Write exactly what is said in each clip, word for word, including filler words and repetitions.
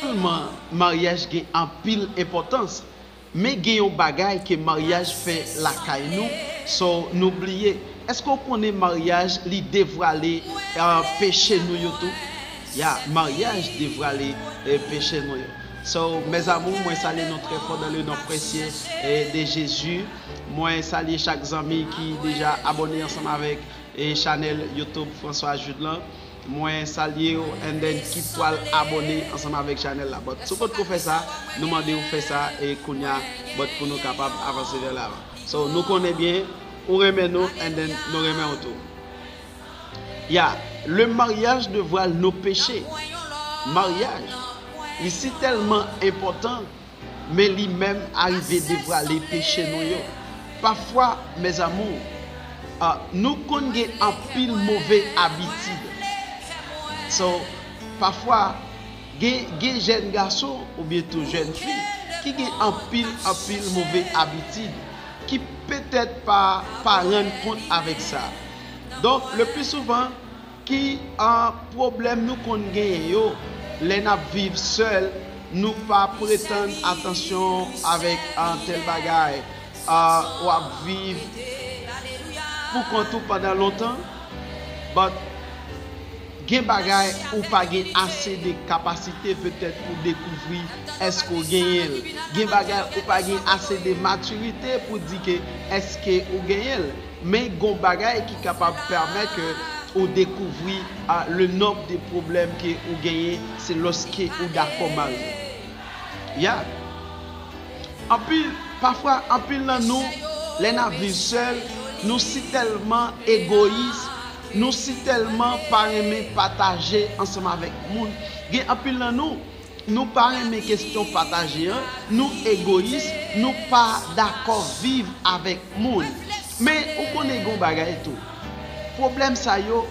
Sèlman, maryaj gen anpil enpòtans, men gen yon bagay ke maryaj fè lakay nou, so nou bliye. Èske w konnen maryaj li devwale uh, peche nou yo tou? Ya, maryaj devwale eh, peche nou yo. So, mes amours, mwen salye nou trè fò dans le nom précieux eh, de Jésus. Mwen salye chak zanmi ki deja abòne ansanm avèk e chanèl YouTube François Jude lan. Mwen salye w and then ki pral abòne ansanm avèk chanèl la. But si w potko fè sa, nou mande w fè sa e kounya, but pou nou kapab avanse vè lavan. So nou konnen byen, ou renmen nou and then nou renmen w tou. Ya, le mariage devwale nos péchés. Maryaj, li si tèlman enpòtan men li menm arive devwale peche nou yo. Pafwa, mes amours, ah, nou konn gen anpil move abitid. So, pafwa, gen, gen jèn gason oubyen tou jèn fi ki gen anpil, anpil move abitid ki petèt pa, pa rann kont avèk sa. Donk, le pli souvan, ki an pwoblèm nou konn genyen yo lè n ap viv sèl, nou pa pretann atansyon avèk an tèl bagay, a, w ap viv pou kont ou pandan lontan, but gen bagay ou pa gen ase de kapasite petèt pou dekouvri èske w genyen l. Gen bagay ou pa gen ase de matirite pou di ke èske ou genyen l. Men gon bagay ki kapab pèmèt ke ou dekouvri a, le nonb de pwoblèm ke ou genyen se lòske ou dakò marye. Ya. Anpil, pafwa anpil nan nou, lè n ap viv sèl, nou si tèlman egoyis, nou si tèlman pa renmen pataje ansanm avèk moun. Gen anpil nan nou, nou pa renmen kesyon pataje an, nou egoyis, nou pa dakò viv avèk moun. Men ou konnen gon bagay tou. Pwoblèm sa yo,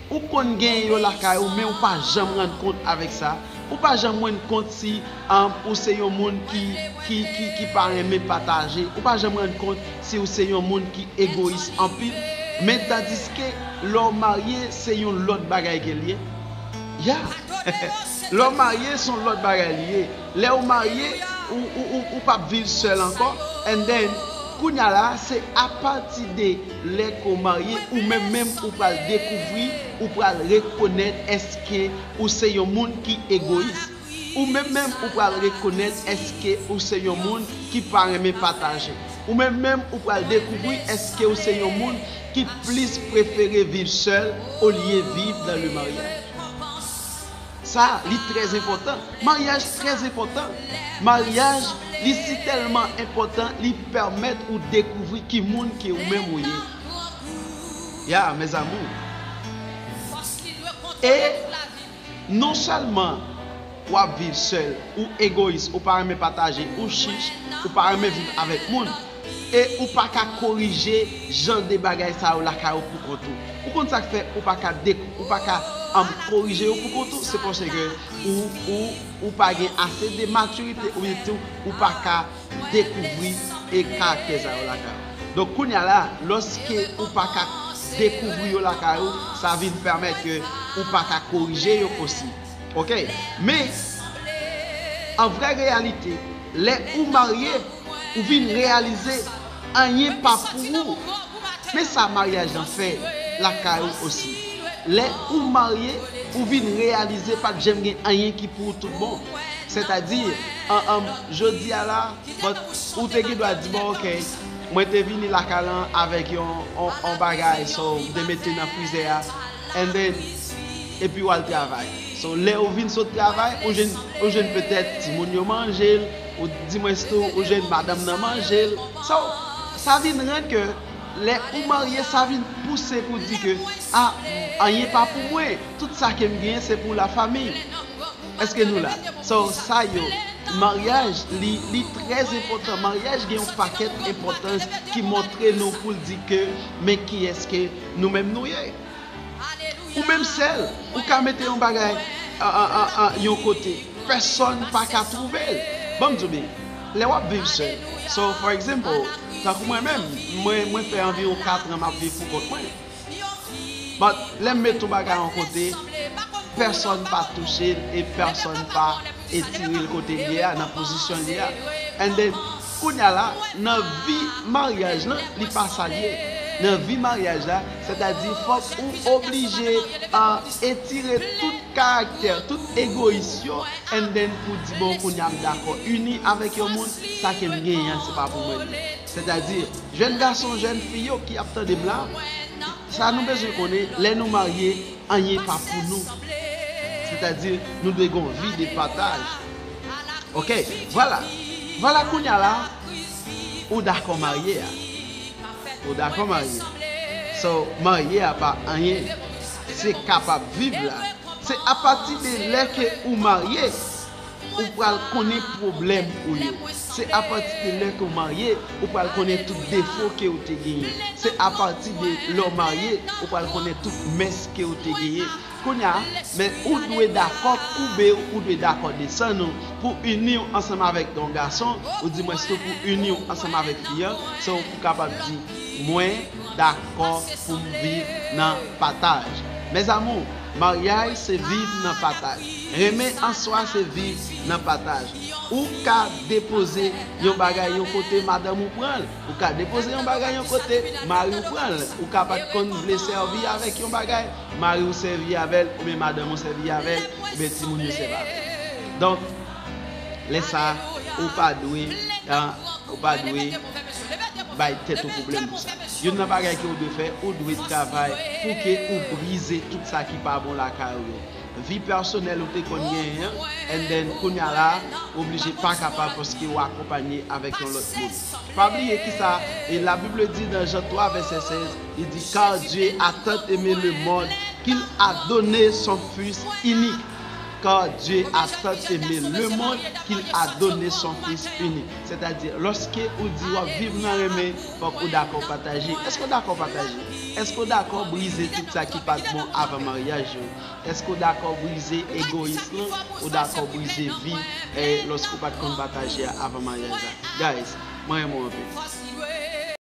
ou konn genyen yo lakay ou, men ou pa janm rann kont avèk sa. Ou pa janm rann kont si um, ou se yon moun ki, ki, ki, ki pa renmen pataje. Ou pa janm rann kont si ou se yon moun ki egoyis anpil. Men tandiske lè w marye, se yon lòt bagay ke l ye. Ya. Lè w marye, se yon lòt bagay li ye. Lè w marye, ou, ou, ou, ou p ap viv sèl ankò. And then, kounya la, se apati de lè ke w marye, ou menm menm, ou pral dekouvri, ou pral rekonèt èske ou se yon moun ki egoyis. Ou menm menm, ou pral rekonèt èske ou se yon moun ki pa renmen pataje. Ou menm menm, ou pral dekouvri èske ou se yon moun ki plis prefere viv sèl olye viv dans le mariage. Sa, li trè enpòtan. Maryaj trè enpòtan. Maryaj, li si tèlman enpòtan, li pèmèt ou dekouvri ki moun ke ou menm ou ye. Ya, mes amours. E non sèlman w ap viv sèl, ou egoyis, ou pa renmen pataje, ou chich, ou pa renmen viv avèk moun, e ou pa ka korije jan de bagay sa yo lakay ou pou kont ou. Ou konn sa k fè ou pa ka dek-, ou pa ka, um, korije yo pou kont ou? Se paske ou, ou, ou pa gen ase de matirite oubyen tou ou pa ka dekouvri e karaktè sa yo lakay ou. Donk, kounya la, lòske ou pa ka dekouvri yo lakay ou, sa vin pèmèt ke ou pa ka korije yo osi. Oke? Men, an vrè reyalite, lè ou marye, ou vin reyalize anyen pa pou ou. Men sa maryaj lan fè lakay ou osi. Lè ou marye, ou vin reyalize pa t janm gen anyen ki pou ou tout bon. Sètadi, an, an, jodi a la, but ou te gen dwa di, bon, oke, mwen te vini lakay lan avèk yon, yon, yon bagay, so, m te mete nan frizè a, and then, epi w al travay. So, lè ou vin sot travay, ou jwenn, ou jwenn petèt timoun yo manje l, ou, dimwens tou, ou jwenn madanm nan manje l. So, sa vin rann ke lè ou marye, sa vin pouse pou di ke, a, anyen pa pou mwen, tout sa ke m genyen, se pou lafanmi. Èske nou la? So, sa yo, maryaj, li, li trè enpòtan. Maryaj gen yon pakèt enpòtans ki montre nou pou l di ke, men kiyès ke nou menm nou ye. Ou menm sèl, ou ka mete yon bagay, a, a, a, a, yon kote. Pèsòn pa ka twouve l. Ban m di w byen, lè w ap viv sèl. So, for example, tankou mwen menm, mwen, mwen fè anviwon kat an m ap viv pou kont mwen. But lè m met yon bagay yon kote, pèsòn pa touche l e pèsòn pa etire l kote l ye a, nan pozisyon l ye a. And then, kounye a la, nan vi maryaj lan, li pa sa l ye. Nan vi maryaj la, sètadi fòk ou oblije uh, etire tout karaktè, tout egoyis yo, and then pou di bon, kounye a m dakò ini avèk yon moun, sa ke m genyen an, se pa pou mwen li. Sètadi, jèn gason, jèn fi yo ki ap tande m la, sa nou bezwen konnen, lè nou marye, anyen pa pou nou. Sètadi, nou dwe gon vi de pataj. Ok, vwala. Vwala kounye a la, ou dakò marye a. Ou dakò marye. So, marye a pa anyen. Se kapab viv la. Se apati de lè ke ou marye, ou pral konnen pwoblèm ou yo. Se apati de lè ke ou marye, ou pral konnen tout defo ke ou te genyen. Se apati de lè w marye, ou pral konnen tout mès ke ou te genyen. Kounye a, men ou dwe dakò koube w, ou dwe dakò desann ou pou ini w ansanm avèk yon gason, ou di mwens tou pou ini w ansanm avèk fi an, so ou kapab di, mwen dakò pou m viv nan pataj. Mes amours, maryaj se viv nan pataj. Renmen an swa se viv nan pataj. Ou ka depoze yon bagay yon kote, madanm ou pran l. Ou ka depoze yon bagay yon kote, mari w pran l. Ou ka pa t konn vle sèvi avèk yon bagay, mari w sèvi avè l, oubyen madanm ou sèvi avè l, oubyen timoun yo sèvi avè l. Donk, lè sa, ou pa dwe, ah, ou pa dwe bay tèt ou pwoblèm pou sa. Youn nan bagay ke ou dwe fè, ou dwe travay pou ke ou brize tout sa ki pa bon lakay ou yo. Vi pèsonèl ou te konn genyen an, and then kounye a la, ou oblije pa kapab paske ou akonpanye avèk yon lòt moun. Pa bliye kisa e la Bible di nan Jan twa vèsè sèz, li di, car Dieu a tant aimé le monde qu'il a donné son Fils unique. Car Dieu a tant aimé le monde qu'il a donné son Fils unique. Sètadi, lòske ou di w ap viv nan renmen, fòk ou dakò pataje. Èske w dakò pataje? Èske w dakò brize tout sa ki pa t bon avan maryaj yo? Èske w dakò brize egoyis lan? Ou dakò brize vi, eh, lòske w pa t konn pataje a avan maryaj la? Guys, mwen renmen w anpil.